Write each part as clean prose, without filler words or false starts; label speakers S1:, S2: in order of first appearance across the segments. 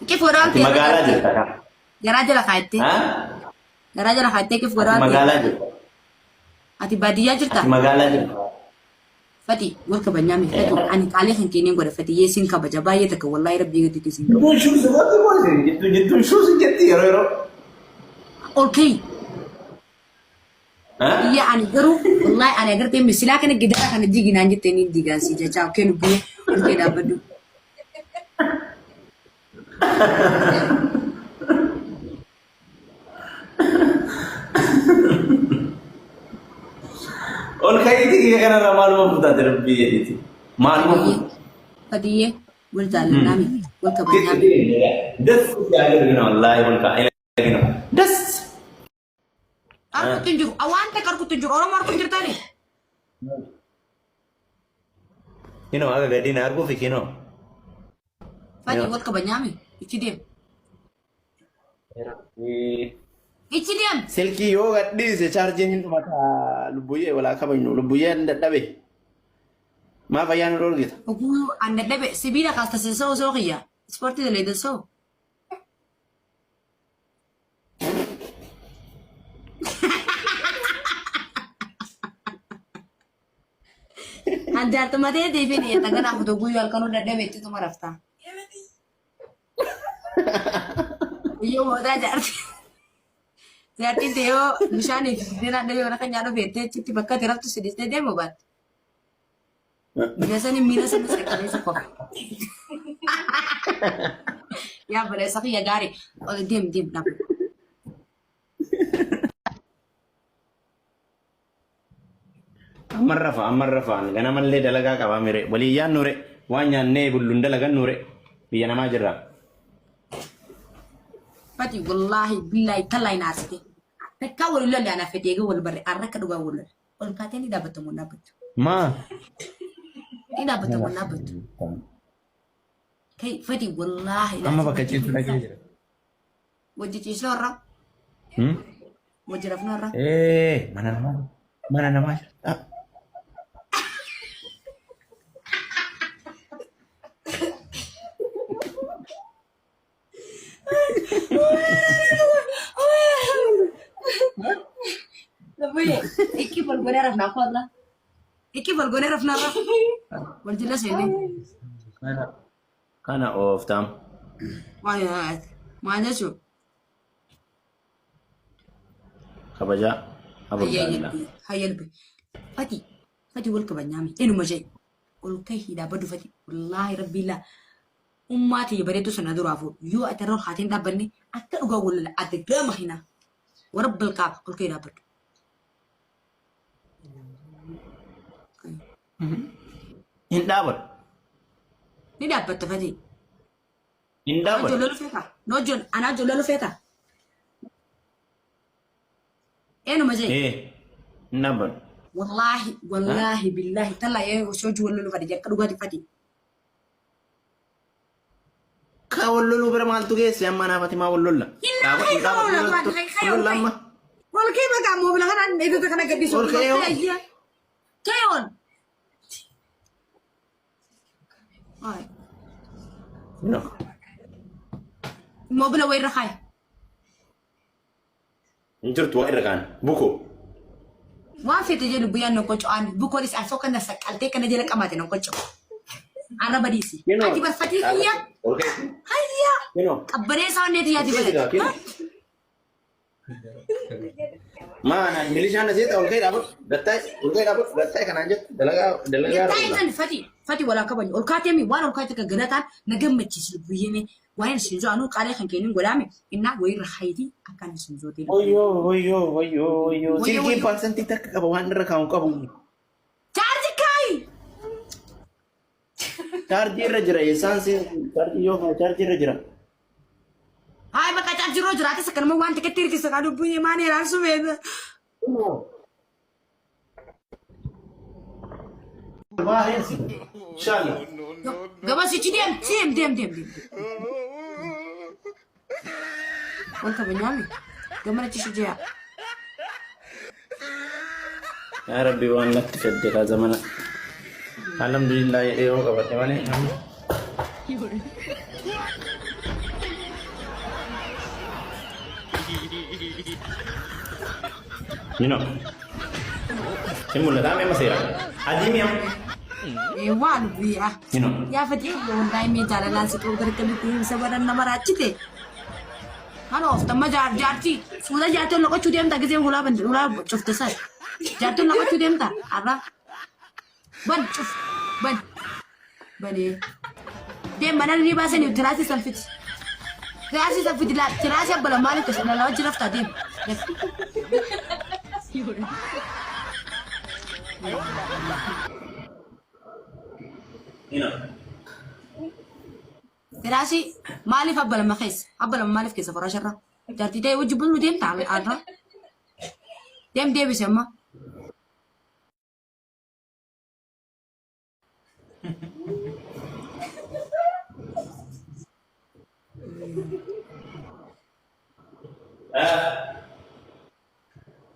S1: Qif godhaa
S2: Ati magaalaa jirta kaa.
S1: Garaa jala kaayattee.
S2: Ha?
S1: Garaa jala kaayattee qif
S2: Ati
S1: godhaa
S2: magaalaa jirta.
S1: Ati baadiyyaa jirta?
S2: Ati magaalaa jirta.
S1: Fati wal kabajnaa miti. Fati ani qaalii kan kenneen godha Fati yee sin kabaja baay'ee takka wallaahi rabbii gaditti sin kabaja.
S2: Jidduun shuusi godhi godhi. Jidduu jidduun shuusi jetti yeroo yeroo.
S1: Ol ka'i.
S2: Ha?
S1: Iyya ani garuu wallaahi ani agartee misilaa kana gidaara kana jigi naan jettee niin digaan si jechaa okkee lubbuu ol kee dhaabbadhu.
S2: Ol ka'iitii kiyya kanarraa maaluma futaate rabbii jedhiiti. Maaluma fuute.
S1: Fatiyyee wal jaallannaa miti wal kabajnaa miti.
S2: Das yaa wallaahi ol ka'a. Das.
S1: Arkutti hin jiru. Waan takka arkutti hin jiru. Oromoo arku hin jirtani.
S2: Kinoo akka gadi na arguufi kinoo.
S1: Fati wal kabajnaa miti. Ichi deem. Ichi deem.
S2: Silkii yoo gadhiise chaarjiin hin dhumata lubbuyyee walaa kabajnu lubbuyyee hin dadhabe. Maaf ayyaana dhoorgita?
S1: Oguu an dadhabe sibiila kaasta sensoo osoo kiyya. Ispoortii daleedansoo. An jaartuma teetii fi dhiyeetta ganaaf otoo guyyuu halkanuu dadhabe itti tuma raftaa. Guyyuu mootaa jaarti. Jaartiin ta'e yoo bishaanii fi biddeen adda yoo rakan nyaadhu feettee achitti bakka ati raftu si dhiistee deemu baatte. Miila sanii miila sanii saqalee si qofa. Yaa baleessa kiyya gaarii. Ol deem deem dhaabadhu.
S2: Amma rafa amma rafa ganamallee dalagaa qabaa mire walii yaannure waan nyaannee bulluun dalagannure biyya namaa jirra.
S1: Fati wallaahi billaahi tallaahi na aarsite. Takkaa wal lolle anaaf fedhe eega wal barre arra akka dhugaa wal lolle. Ol kaatee ni dhaabbattu moo hin dhaabbattu?
S2: Maa?
S1: Ni dhaabbattu moo hin dhaabbattu? Kai fati wallaahi
S2: Amma bakka ciisu dhaqee jira.
S1: Wajji ciisnoo irra.
S2: Hmm?
S1: Wajji rafnoo irra.
S2: Ee mana namaa mana namaa jira. Ah.
S1: Lubbuye, ikki wal godhee rafnaa koorra. Ikki wal godhee rafnaa irra. Wal jala seenee.
S2: Kana kana ooftaam.
S1: Maal maal jechuun?
S2: Kabajaa abulgaallaa.
S1: Hayyalbi. Fati fati wal kabajnaa enuma jee. Ol kahii dhaabbadhu fati. Wallaahi rabbii laa. Ummaa tiyya bareedduu sana duraa fuudhu. Yoo ati irra ol kaatee hin dhaabbanne akka dhugaa wal lola ati gama hinaa. Warabbal kaaba ol kahii dhaabbadhu.
S2: Hin dhaabadhu.
S1: Ni dhaabbatta fati.
S2: Hin
S1: Anaa
S2: dhaabadhu.
S1: ijoollee lufeeta. No ijoollee anaa ijoollee lufeeta. Eenuma jee.
S2: Ee hin dhaabadhu.
S1: Wallaahi wallaahi billaahi tallaa ee osoo hojii wal lolu fadhi akka dhugaati fati.
S2: Ka wal loluu bira maaltu geesse amma anaaf ati maa wal lolla? Dhaabadhu hin dhaabadhu wal lolla amma.
S1: Wal kee maqaa moobila kanaan eegdota kana gadhiisu.
S2: Ol ka'ee hoo?
S1: Ka'ee ol.
S2: No.
S1: Moobila wayirra kaaya.
S2: Hin jirtu waa irra kaan. Bukoo.
S1: Waan feete jedhu guyyaan nan qoco aan bukoonis asoo kana saqqaltee kana jala qamaate nan qoco. Arra badiisi. Ati barfatii kiyya.
S2: Ol ka'e.
S1: Hayya.
S2: Kinoo.
S1: Qabbanee isaa onneeti yaati
S2: Kinoo.
S1: balate.
S2: Maana milishaan asii ol ka'e dhaabatu. Gattaa'e ol ka'e dhaabatu. Gattaa'e kanaan jettu dalagaa dalagaa
S1: Gattaa'e
S2: irra
S1: kan fati fati walaa kabaju. Ol kaatee mi waan ol kaatee kan galataan na gammachiisu lubbuyyee waan isin zoo anuu qaalee kan kennin godhaame innaa wayirra hayti akkaan isin zootee.
S2: Wayyoo wayyoo wayyoo wayyoo.
S1: Wayyoo,
S2: Silkiin
S1: wayyoo.
S2: parsantii takka qaba waan irra kaa'u qabu.
S1: Chaarji kaayi!
S2: Chaarjii irra jira eessaan si chaarjii yoo kaa'u chaarjii irra jira.
S1: Haay bakka chaarjii irra jiraates akkanuma waan xiqqeetti hirkisa kan lubbuyyee maan heeraan sumeeta.
S2: Inshallah.
S1: Gabasichi deem deem deem deem deem. Wanta banyaami gamana chishi jiya.
S2: Yaa Rabbi waan natti fedde kaa zamana. Alhamdulillah jedhee yoo qabadhe malee. You know. Sin mul'ata amma seera. Adii mi'a.
S1: Waa lubbuyaa.
S2: You know.
S1: Yaa fatii wallahi mee jaalalaan si qabu gargaritti himsa baran nama raachite. Kana ooftamma jaartii suuta jaartii ol naqachuu deemta giseen hulaa bante hulaa cufte san. Jaartii ol naqachuu deemta har'a. Ban cuf ban banee. Deem mana ni baasanii tiraasii san fiti. Tiraasii san fiti laa tiraasii abbala maaliif keessa dhala wajji raftaa deem.
S2: You know.
S1: Tiraasii maaliif abba lama keessa? Abba lama maaliif keessa faraasharra? Jaartii ta'e wajji buluu deemta har'a. Deem deebisi amma.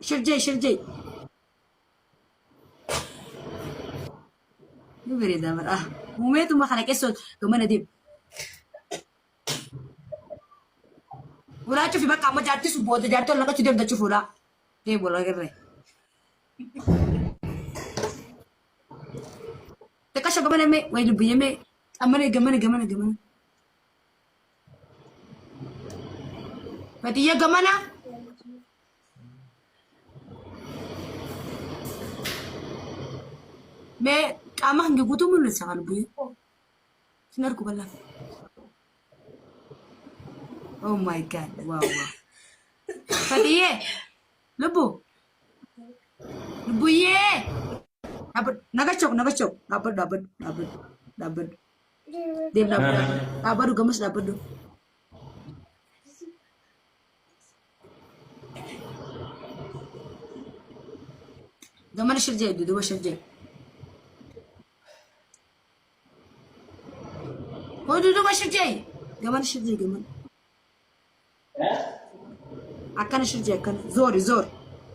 S1: Shirjee shirjee. Ni bareeda bara. Uumeetuma kana keessoo gamana deemu. Ulaa cufi bakka amma jaartii sun booda jaartii ol naqachuu deemta cufuudha. Deemu wal agarre. Xiqqasho gamana mee wayi lubbiyyee mee ammana gamana gamana gamana. Fatiyya gamana. Mee qaama kan guutuu mul'isa kan lubbiyyee. Sin argu bal'aa. Oh my God. Wow wow. Fatiyyee lubbu. Lubbuyyee. Dhaabbadhu. Nagachoo nagachoo. Dhaabbadhu dhaabbadhu dhaabbadhu dhaabbadhu. Deem dhaabbadhu. Dhaabbadhu gamas dhaabbadhu. Gamana shirjee duuba shirjee. Hoo duuba shirjee. Gamana shirjee gamana. Akkana shirjee akkana. Zoori zoori.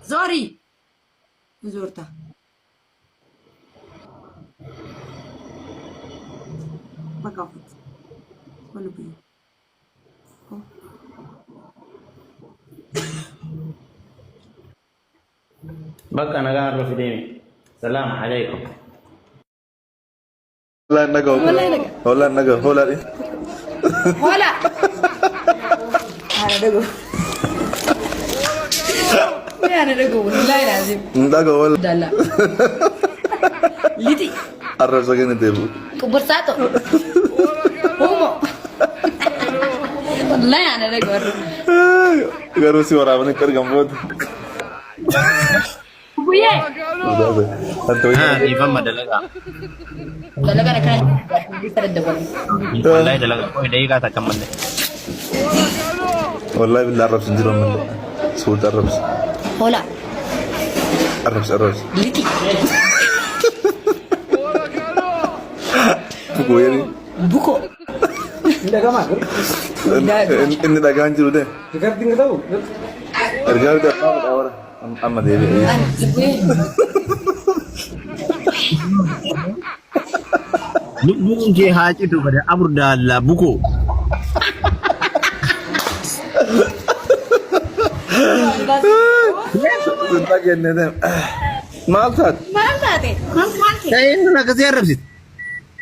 S1: Zoori. Ni zoorta. Bakka ofitti. Wal biyya.
S2: Bakka nagaa har'a fideemi. Salaam alaikum.
S3: Holaan naga holaan naga holaan.
S1: Hola. Ana dhago. Ana dhago wallahi lazim.
S3: Naga hola.
S1: Dalla. Liti.
S3: Arrabsa kenna deebi'u.
S1: Qubursato. Humo. Wallahi ana dhago.
S3: Garuu si waraabanii akka argan booda.
S1: Buyyee.
S2: Dhiifama dalagaa.
S1: Dalagaa akkana daddabalu.
S2: Wallahi dalagaa. Qoy daqiiqaa takka malee.
S3: Wallahi billah arrabsa hin jiru ammallee. Suuta arrabsa.
S1: Hola.
S3: Arrabsa arrabsa.
S1: Liti.
S3: Bukoo jedhi.
S1: Buko.
S3: Inni dhagaan jiru ta'e. Ergaa bitee abbaa midhaa wara. Amma deebi'e.
S2: Lubbuun kee haa citu bada abur daallaa bukoo.
S3: Sin dhageenye deem. Maal taate?
S1: Maal taate? Maal maal kee?
S2: Eenyuun akkasii arrabsite?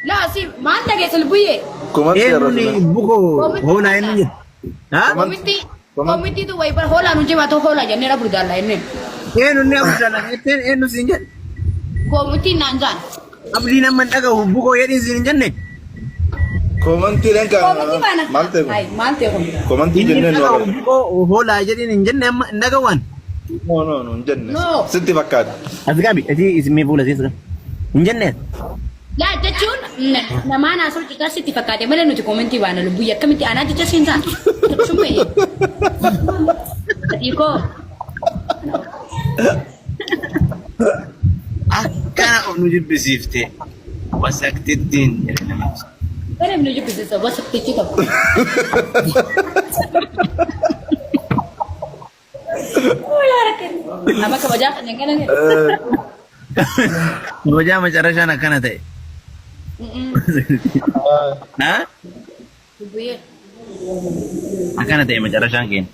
S1: Laa si maal dhageesse lubbuyyee?
S3: Kumanti
S2: Eenyuun
S3: arrabsite.
S2: bukoo hoolaa eenyuun jedhe? Ha?
S1: Komitti komittiitu wayi bara hoolaa nu jibaatoo hoolaa jennee dha burgaallaa jenneen.
S2: Eenyuun ni abur daallaa jetteen eenyu siin jedhe?
S1: Komittiin naan jaan.
S2: Abdiin amma hin dhagahu bukoo jedhiin siin hin jenne?
S3: Komantiidhaan kan
S1: Komitti baana.
S3: maal ta'e kun?
S1: Ay maal ta'e kun?
S3: Komantii
S2: Inni hin
S3: jenneen nu
S2: dhagahu
S3: arrabse.
S2: bukoo hoolaa jedhiin hin jenne amma hin dhagahuan.
S3: No no no hin jenne.
S1: No.
S3: Sitti fakkaata.
S2: As gabi, ati isin fuula isiin hin jenne.
S1: Laa jechuun namaan haasoo citaa sitti fakkaate malee nuti komentii baana lubbuyya akkamitti anaa jecha siin ta'a. Shumme. Atiikoo.
S2: Akkana of nu jibbisiifte wasaktittiin jedhe namichi.
S1: Kana nu jibbisiisa wasaktichi tokko. Amma kabajaa kan hin galan.
S2: Kabajaa macarrashaan akkana ta'e. Ha?
S1: Lubbuyyee.
S2: Akkana ta'e macarrashaan keenya.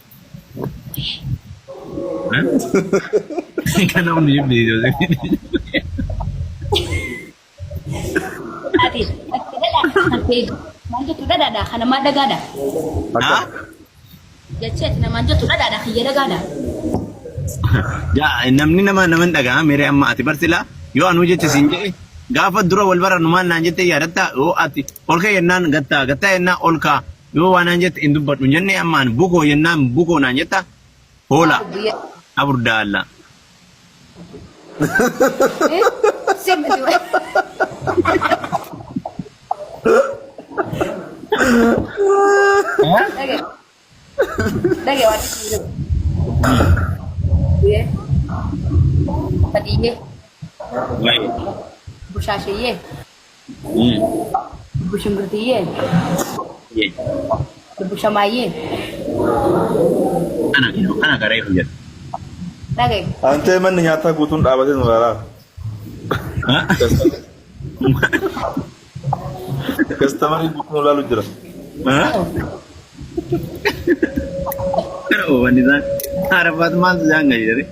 S2: Kana hundi jibbisiise.
S1: Ati dhadhaa maal jettu dhadhaadha kana maal dhagaadha?
S2: Ha?
S1: Jechi ati namaan jettu dhadhaadha kiyya dhagaadha.
S2: Yaa namni nama nama hin dhaga'a mere amma ati barsilaa yoo anuu jecha siin jedhe gaafa dura wal barannu maal naan jette yaadatta yoo ati ol ka'e jennaan gattaa gattaa jennaan ol ka'a yoo waa naan jette hin dubbadhu hin jenne amma ani bukoo jennaan bukoo naan jetta hoola aburdaalla.
S1: Dhage waan isin jedhu. Yee. Fadhiyyee. Bushaasheyyee. Bushimbirtiyyee. Bushamaayyee.
S2: Ana ana garee hojjetu.
S1: Dhage.
S3: Antee manni nyaataa guutuun dhaabatee nu ilaalaa. Kastamarii guutuun nu ilaalu jira.
S2: Kana oofan isaan. Arafaat maaltu isaan gayyare?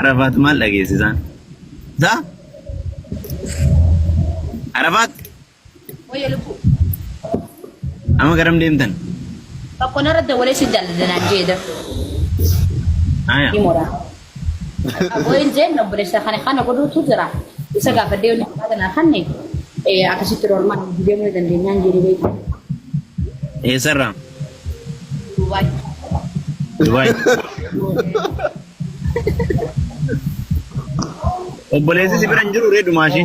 S2: Arafaat maal dhageesse isaan? Saa? Arafaat
S1: Wayya lubbuu.
S2: amma garam deemtan?
S1: Tokko narra dawalee si jaalladha naan jeeda.
S2: Aya.
S1: Himoodha. Abooyin jeen obboleessa kana kana godhuutu jira. Isa gaafadhee yoo nama kanaa kanne akkasitti roolmaan deemuu dandeenyaan jedhee beeku.
S2: Eessarraa?
S1: Dubaay.
S2: Dubaay. Obboleessi si bira hin jiru ree dumaashii?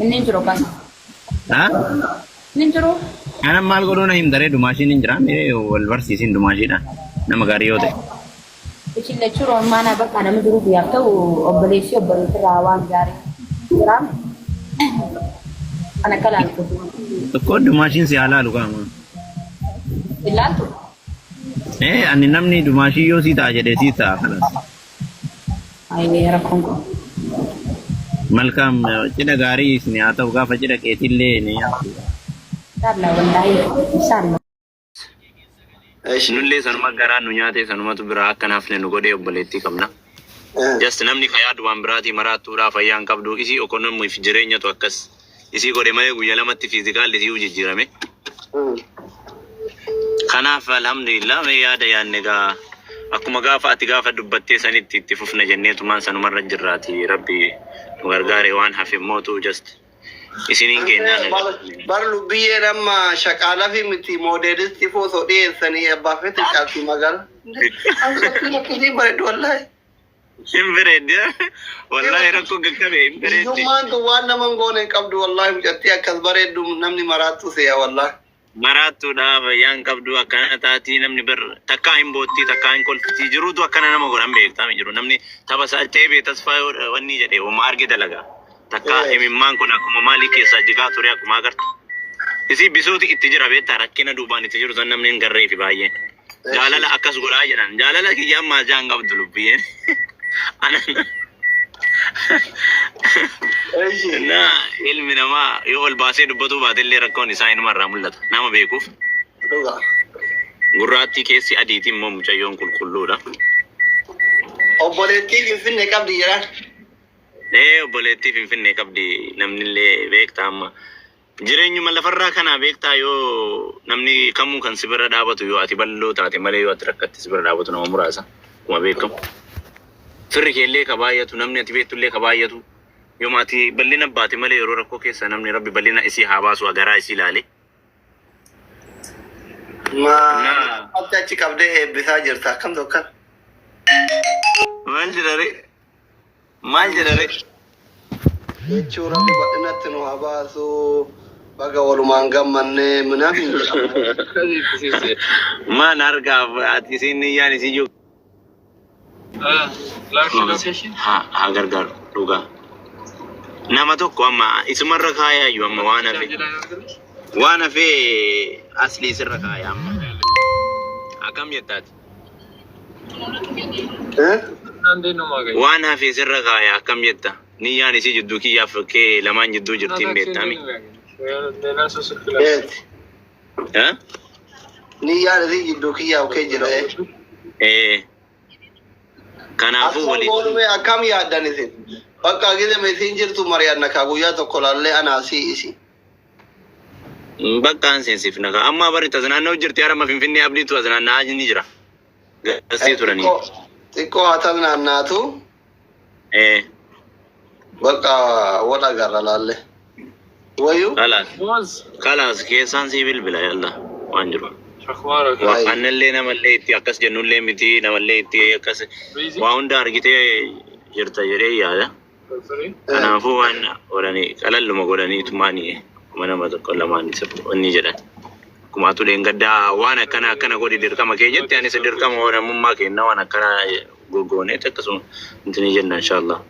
S1: Inni hin jiru akkas.
S2: Ha?
S1: Inni hin jiru.
S2: Ana maal godhuu na himta ree dumaashiin hin jira mee wal barsiisin dumaashiidhaan nama gaarii yoo ta'e.
S1: Isin lachuu roolmaanaa bakka nama jiru biyyaaf ta'u obboleessi obboleessirraa waan gaarii jira. Kan akka laaltu.
S2: Tokko dumaashiin si haa laalu qaama.
S1: Ilaaltu.
S2: Eh ani namni dumaashii yoo sii ta'a jedhee sii ta'a kanas.
S1: Ayyee rakkoon kun.
S2: Malkaam cidha gaarii isin haa ta'u gaafa cidha keetiillee ni yaadu.
S1: Inshallah wallahi inshallah.
S2: Nullee sanuma garaa nu nyaate sanumatu biraa akka nafne nu godhee obboleettii qabna. Just namni ka yaadu waan biraatii maraattuudhaa fayyaan qabdu isii okonomiif jireenyatu akkas isii godhe malee guyya lamatti fiizikaalli isii jijjiirame. Kanaaf alhamdulillah mee yaada yaadne gaa akkuma gaafa ati gaafa dubbattee sanitti itti fufna jenneetumaan sanumarra jirraati rabbi nu gargaare waan hafe mootu just isiniin kennaa nagaa.
S4: Bar lubbiyyeen amma shaqaalaa fi miti moodeelistii osoo dhiyeessanii abbaa feete caalti magaala. Akkasii akkasii bareedu wallaahi.
S2: Hin bareeddi. Wallaahi rakkoo qaqqabe hin bareeddi.
S4: Hiyyummaan tun waan nama hin goone hin qabdu wallaahi mucattii akkas bareeddu namni maraattu se'a wallaahi.
S2: Maraattuudha fayyaan qabdu akkana taatii namni bar takkaa hin boottii takkaa hin kolfitii jiruutu akkana nama godhan beektaa hin jiru namni tapha isaa ceebee tasfaa yoo wanni jedhe wama arge dalaga takkaa imimmaan kun akkuma maalii keessaa jigaa ture akkuma agartu isii bisuuti itti jira beektaa rakkina duubaan itti jiru san namni hin garreefi baay'een jaalala akkas godhaa jedhan jaalala kiyyaan maashaa hin qabdu lubbiyeen anan Na ilmi namaa yoo ol baasee dubbatuu baatellee rakkoon isaa inuma irraa mul'ata. Nama beekuuf.
S4: Dhugaa.
S2: Gurraattii keessi adiitii immoo mucayyoon qulqulluudha.
S4: Obboleettii Finfinnee qabdi jedhan.
S2: Ee obboleettii Finfinnee qabdi namnillee beektaa amma. Jireenyuma lafarraa kanaa beektaa yoo namni kamuu kan si bira dhaabatu yoo ati bal'oo taate malee yoo ati rakkatte si bira dhaabatu nama muraasa. Akkuma beekamu. Firri keellee ka baay'atu namni ati beektullee ka baay'atu yooma ati bal'ina baate malee yeroo rakkoo keessa namni rabbi bal'ina isii haa baasu garaa isii ilaale.
S4: Maa
S2: Na
S4: ati achi qabdee eebbisaa jirta akkam tokkan.
S2: maal jedhare maal jedhare
S4: Jechuun rabbi bal'inatti nu haa baasu baga walumaan gammannee minaamin jedhama.
S2: maan argaaf ati isiin niyyaan isii jiru haa haa gargaaru dhugaa. Nama tokko amma isumarra kaayaayyuu amma waan hafe waan hafe aslii sirra kaaya amma akkam jettaati
S4: Eh?
S2: waan hafe sirra kaaya akkam jetta niyyaan isii jidduu kiyyaaf kee lamaan jidduu jirti hin beektami.
S4: Eeti.
S2: Eh?
S4: Niyyaan isii jidduu kiyyaa kee jira.
S2: Ee. Kanaafuu
S4: Akkam
S2: waliin.
S4: goonume akkam yaaddan isin? Bakka gizeme isiin jirtu mari'anna kaa guyyaa tokko laallee anaa si isi.
S2: Bakka an seensifna kaa. Amma bari taznaanna'u jirti harama Finfinnee abdiitu taznaanna'aa ni jira. Gastii turanii.
S4: Xiqqoo haa taznaannaatu
S2: Ee.
S4: bakka wal agarra laallee. Wayyuu?
S2: Kalaas. Kalaas keessaan sii bilbila yalla waan jiru.
S5: أخبارك؟
S2: Annallee namallee itti akkas jennullee miti namallee itti akkas waa hunda argitee jirta jedhee yaada. Kanaafuu waan godhanii qalalluma godhanii tumaanii kuma nama tokko lamaan inni jedhan. Akkuma atu dheengaddaa waan akkana akkana godhi dirqama kee jette anis dirqama namummaa kenna waan akkana goggooneet akkasuma intini jenna inshallah.